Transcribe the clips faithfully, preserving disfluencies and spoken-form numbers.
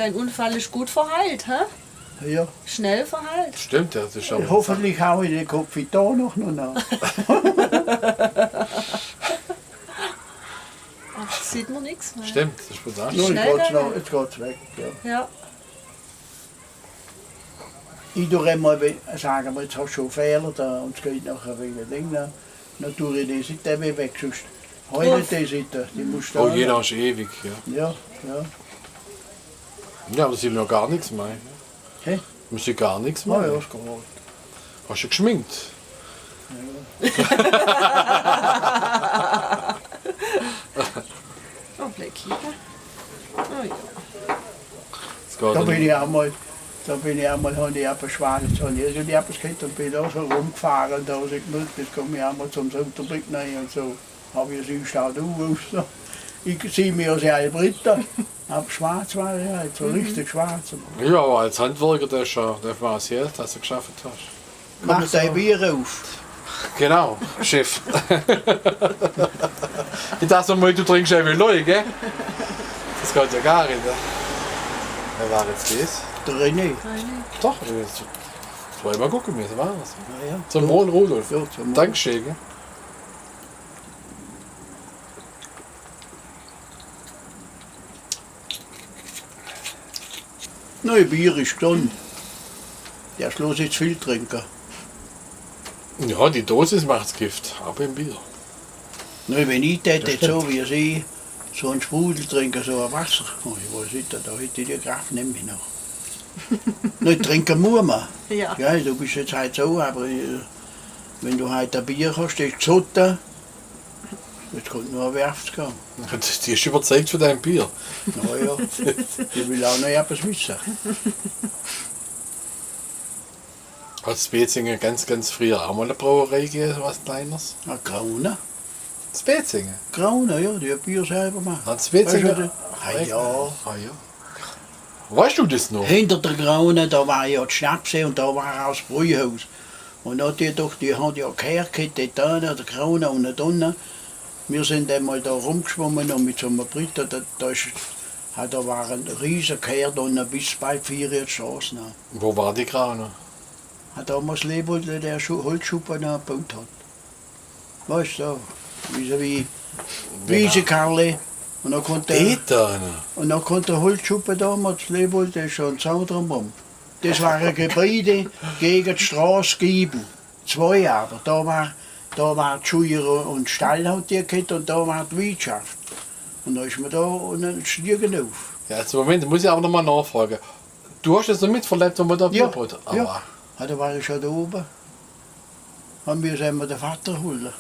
Dein Unfall ist gut verheilt, hä? Ja. Schnell verheilt. Stimmt, das ist aber Hoffentlich haue ich den Kopf da noch, noch nach. Ach, sieht man nichts mehr. Stimmt, das ist brutal. Nun, Schnell jetzt geht's dann. Noch, jetzt geht's weg, ja. Ja. Ich tue einmal, wenn, sagen wir, jetzt hast du schon Fehler da und es geht nachher wegen Ding, ne? Dann tue ich die Seite weg, sonst heule die Seite, die musst du Oh, da jeder ist ewig, ja. Ja, ja. Ja, aber sie noch gar nichts mehr. Hä? Muss ich gar nichts Ah, machen. Ja, ist gut. Hast du geschminkt? Ja. Oh, Blackie. Oh ja. Es geht Da bin nicht. Ich einmal, da bin ich einmal, habe ich etwas Schwarzes, habe ich irgendwie etwas gehabt und bin da so rumgefahren, da habe ich gemerkt, jetzt komme ich einmal zum Sutterblick rein und so. Habe ich sie geschaut, uh, uh, so. Ich sehe mir aus wie ein Britta. Aber schwarz war ich halt, so richtig schwarz. Ja, aber als Handwerker, der ist schon, der war sehr, dass du geschafft hast. Mach dein Bier auf. Genau, Chef. Ich dachte mal, du trinkst ja wie Leute, gell? Das geht ja gar nicht, ne? Wer war jetzt das? Der René. Doch, ich will jetzt zweimal gucken müssen, war das? Ja, ja. Zum Wohl, Rudolf. Ja, zum Wohl. Dankeschön, gell? Nein, Bier ist gesund. Der Schluss jetzt viel trinken. Ja, die Dosis macht's Gift, auch beim Bier. Nein, wenn ich täte, Das stimmt. So wie sie, so einen Sprudel trinken, so ein Wasser. Oh, ich weiß nicht, da hätte ich die Kraft nicht mehr noch. Nein, trinken muss man. Ja. Ja, du bist jetzt halt so, aber, äh, wenn du halt ein Bier hast, das ist gesund, jetzt kommt nur ein Werfsgang. Die ist überzeugt von deinem Bier. Na ja, die will auch noch etwas wissen. Hat Spezingen ganz, ganz früher auch mal eine Brauerei gegeben, was Kleines? Na, Graune. Spezingen? Graune, ja, die haben Bier selber gemacht. Hat Spezingen? Weisst du, die Ah, ja. Ah, ja. Weisst du das noch? Hinter der Graune, da war ja die Schnapsee und da war auch das Brauhaus. Und da die doch, die haben ja Kehre gehabt, dort unten, der Graune und dort unten. Wir sind einmal da rumgeschwommen und mit so einem Brett, da, da ist, ah, da war ein riesen Kehre da unten bis bei die Straße. Wo war die Graune? Ah, da, wo der Leopold, der Schu-, Holzschuppen noch gebaut hat. Weisst du, so, wie, so wie, Genau. Wiesekarle. Und dann kommt der, Dort, ne? Und dann kommt der Holzschuppen damals, Leopold, der ist schon Zaun drum rum. Das war ein Gebäude gegen die Straße Giebel. Zwei aber. Da war, da war die Schule und Stall hat die gehabt und da war die Wirtschaft. Und da ist man da und dann stiegen auf. Ja, jetzt Moment, muss ich aber noch mal nachfragen. Du hast das noch miterlebt, wo man da Ja, Bier braucht? Ja. Aber Ah, da war ich schon da oben. Haben wir, sind wir den Vater holen.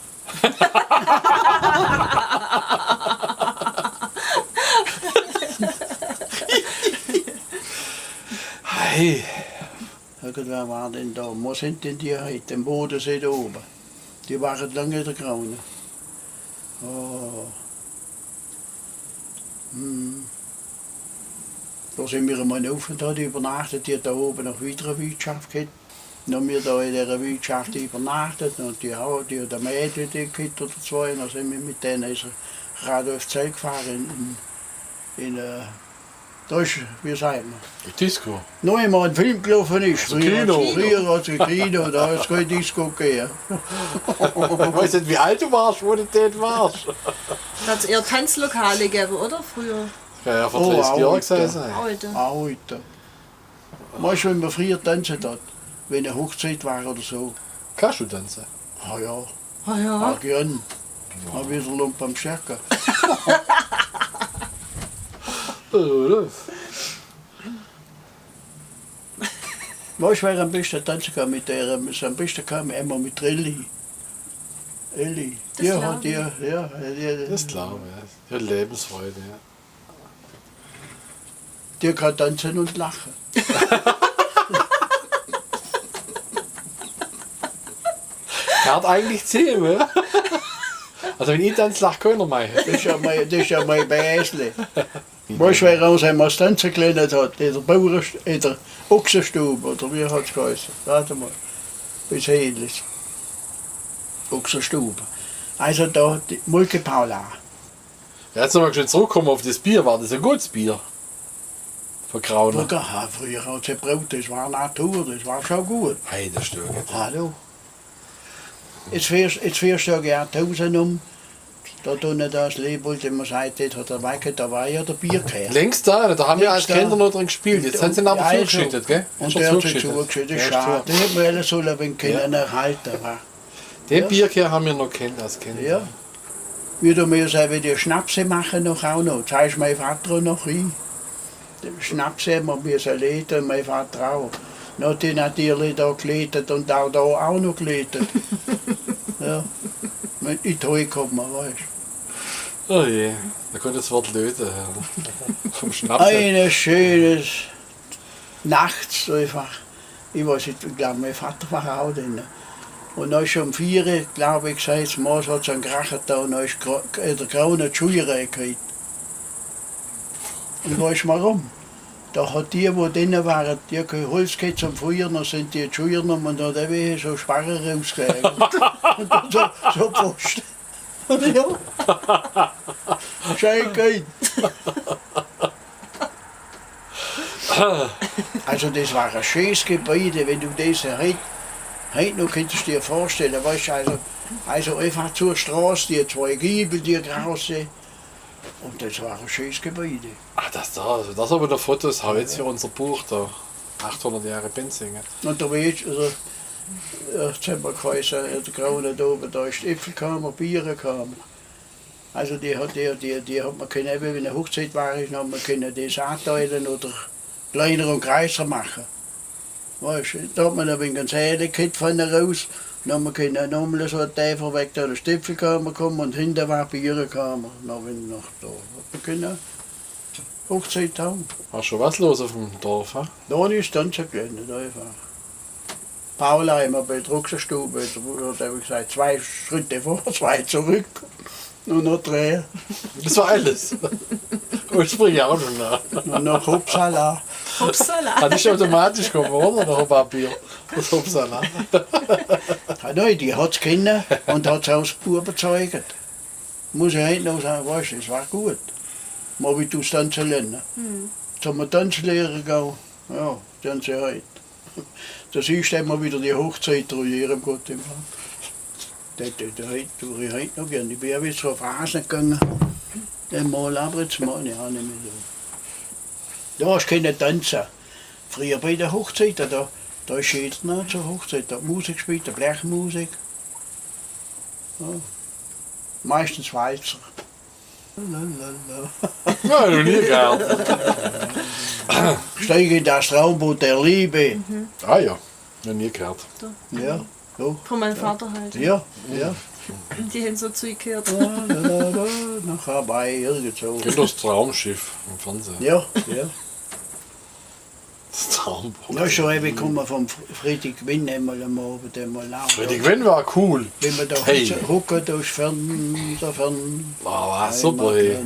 Hey. Irgendwer war denn da? Wo sind denn die heute? Am Bodensee da oben. Die waren lange in der Graune. Oh. Hm. Da sind wir einmal auf und haben übernachtet. Die hat da oben noch wieder eine Wirtschaft gehabt. Dann haben wir da in dieser Wirtschaft übernachtet und die, die hat ein Mädchen, die Kind oder zwei, und dann sind wir mit denen, ist Radolf Zell gefahren in, in, in, äh, da ist, wie sagt man? Die Disco. Noch einmal ein Film gelaufen ist. Also Früher Kino. Hat's, früher hat's ein Kino, da hat's keine Disco gegeben. Ich weiss nicht, wie alt du warst, wo du dort warst. Da hat's eher Tanzlokale gegeben, oder? Früher. Ja, ja, vor Oh, dreißig Jahren heute. Gewesen sein. Heute. Heute. Weisst du, wenn man früher getanzt hat, wenn eine Hochzeit war oder so? Kannst du tanzen? Ah ja. Ah ja. Ah, gern. Mal wieder Lump am Scherker. Weisst du, wer am besten tanzen kann mit der, ist am besten kann, immer mit Elli. Elli. Das Die hat glaub ich. Die, ja, die, Das glaube ich, ja. Ja, Lebensfreude, ja. Die kann tanzen und lachen. Gehört eigentlich zu ihm, oder? Also wenn ich tanze, lacht keiner mehr. Das ist ja mein, das ist ja mein Bäsle. Weisst du, wer uns einmal tanzen gelernt hat? In der Bauern-, in der Ochsenstube, oder wie hat's geheißen? Warte mal. Bis Hedlis. Ochsenstube. Also da, die Molke Paula. Ja, jetzt nochmal schnell zurückkommen auf das Bier. War das ein gutes Bier? Verkraune. Früher, ja, früher hat es gebraut, das war Natur, das war schon gut. Hei, das stimmt. Hallo. Jetzt fährst, jetzt fährst du ja gern tausend um, da unten das Leopold, wo man sagt, dort hat der Weike, da war ja der Bierkehr. Links da, da haben wir als Kinder noch drin gespielt. Jetzt haben sie ihn aber zugeschüttet, gell? Und der hat sich zugeschüttet, das ist schade. Das hätte man alles sollen ein wenig können erhalten, wa? Den Bierkehr haben wir noch kennt als Kinder. Ja. Wie du mir sagst, wie die Schnapse machen noch auch noch. Jetzt ist mein Vater noch hin. Die Schnapse haben wir müssen leiten, mein Vater auch. Dann hat die natürlich da geleitet und auch da auch noch geleitet. Ja. Wenn ich heimgekommen, weisst. Oh je, da kommt das Wort leiten her. Vom Schnaps her. Ein schönes Nachts einfach. Ich weiß nicht, ich glaube, mein Vater war auch drin. Und dann ist schon um vier Uhr, glaube ich, gesagt, morgens hat es einen Krach getan, und dann ist Gra-, äh, der Graune die Schuhe reingehauen. Und weisst du warum? Da hat die, wo drin waren, die haben kein Holz gehabt zum Feuer, dann sind die Schuhe genommen und da hat er so Sparren rausgehauen. Und dann so, so Post. Ja. Schön geht. Also das war ein schönes Gebäude, wenn du das heute, heute noch könntest dir vorstellen, weisst du, also, also einfach zur Straße, die zwei Giebel, die große. Und das war ein schönes Gebäude. Ah, das da, also das aber noch Fotos, habe jetzt hier unser Buch da. Achthundert Jahre Penzing, ja. Und da war jetzt, also, äh, jetzt haben wir geheißen, äh, der Graune da oben, da ist die Äpfelkammer, Bierkammer. Also die hat, die, die, die hat man können, eben, wenn eine Hochzeit war, ist, hat man können das anteilen oder kleiner und größer machen. Weisst du, da hat man ein wenig einen Säle gehabt von raus, dann hat man können nochmal so einen Teil weg, da ist die Äpfelkammer gekommen und hinten war die Bierkammer. Dann, wenn noch da, hat man können Hochzeit haben. War schon was los auf dem Dorf, ha? Da ist dann zu Ende, da einfach. Paula immer bei der Druckstube, da habe ich gesagt, zwei Schritte vor, zwei zurück. Und noch drei. Das war alles. Ursprünglich auch schon da. Und noch Hupsala. Hupsala. Hat nicht automatisch gekommen, oder? Noch ein paar Bier. Das Hupsala. Ah, nein, die hat es können und hat es aus Buben gezeigt. Muss ich heute noch sagen, weisst du, es war gut. Mal wie du es tanzen lernen. Mhm. Jetzt haben wir Tanzlehrer gegangen. Ja, die haben sie heute. Das ist immer wieder die Hochzeit, da hier im Gott im Land. Da, da, da, da tue ich heute noch gern. Ich bin ja wieder so auf Reisen gegangen. Einmal, aber jetzt mal, ja, nicht mehr so. Da hast du können tanzen. Früher bei der Hochzeit, da, da ist jeder noch zur Hochzeit, da hat Musik gespielt, die Blechmusik. Ja. Meistens Walzer. Lalalala. Ja, noch nie gehört. Steig in das Traumboot der Liebe. Mhm. Ah ja, noch nie gehört. Ja, doch. Von meinem Vater halt. Ja, ja. Die haben so zugehört. Lalalala, nachher bei irgend so. Kennt das Traumschiff im Fernsehen? Ja, ja. Das Traumboot. Na, schon ewig kommen wir vom Fr-, Freddy Quinn einmal am Abend, einmal laufen. Freddy Quinn war cool. Wenn wir da hocken, da ist fern, da fern. War, war super, hey.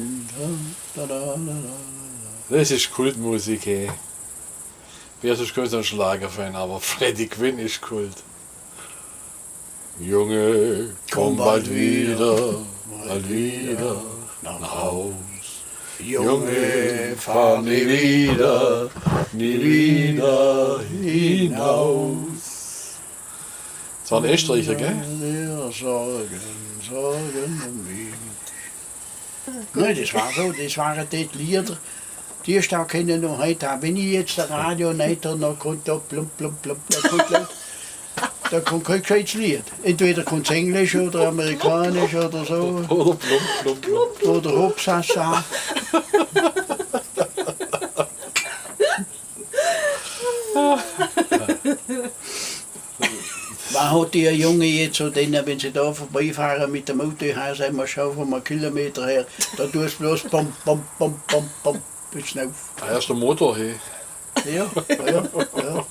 Da, da, da, da, da. Das ist Kultmusik, hey. Wer sonst kein Schlagerfan, aber Freddy Quinn ist Kult. Junge, komm bald wieder, bald wieder nach Haus. Junge, fahr nie wieder, nie wieder hinaus. Das war ein Österreicher, gell? Ja, Sorgen, Sorgen um mich. Nein, das war so, das waren die Lieder, die hast du auch können noch heute haben. Wenn ich jetzt das Radio nicht habe, dann kommt da plump, plump, plump, da kommt, da kommt kein gescheites Lied. Entweder kommt es Englisch oder Amerikanisch oder so. Oder plump, plump, plump. Oder Hopsasa. Was hat die Junge jetzt so denn, wenn sie da vorbeifahren mit dem Auto, ich habe einmal schon von einem Kilometer her, da tust du bloß pom, pom, pom, pom, pom, bis hinauf. Ah, erst der Motor, hey. Ja, ja, ja.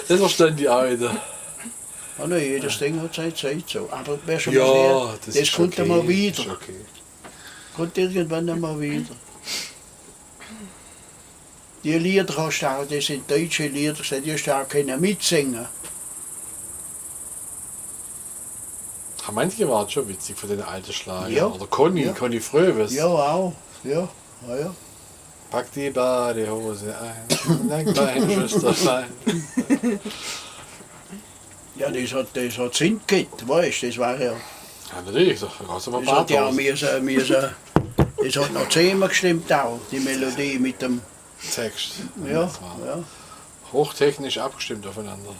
Das verstehen die auch wieder. Ah, nein, jedes Ding hat seine Zeit so. Aber wer schon mal her, das kommt einmal wieder. Ja, das ist okay. Kommt irgendwann einmal wieder. Die Lieder hast du auch, das sind deutsche Lieder gewesen, die hast du auch können mitsingen. Ah, manche waren schon witzig von den alten Schlagern. Ja. Oder Conny, ja. Conny Fröves. Ja, auch. Ja, ja, ja. Pack die Badehose ein, eine kleine Schwester fein. Ja, das hat, das hat Sinn gehabt, weißt du, das war ja. Ja, natürlich, da kannst du mal Das hat ja Badehose. Müssen, müssen, das hat noch zehnmal gestimmt auch, die Melodie mit dem Text. Ja, ja. Hochtechnisch abgestimmt aufeinander.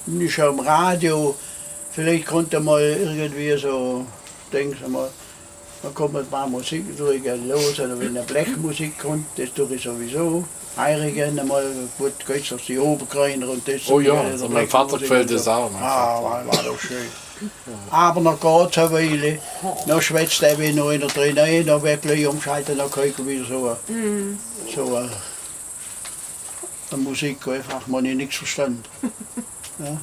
Nicht am Radio, vielleicht konnte man irgendwie so, denkst du mal, da kommt ein paar Musik durch, los, oder wenn eine Blechmusik kommt, das tue ich sowieso. Heirigen einmal, gut, geht es auf die Oberkreiner und das. Oh ja, so mein Vater gefällt das auch, mein Vater. Ah, war, war doch schön. Aber nach Gott, eine Weile, dann schwätzt er, wenn noch einer drin ist, dann wird gleich umgeschaltet, dann kann ich wieder so, so eine, eine Musik, einfach, man ich nichts verstanden. Ja.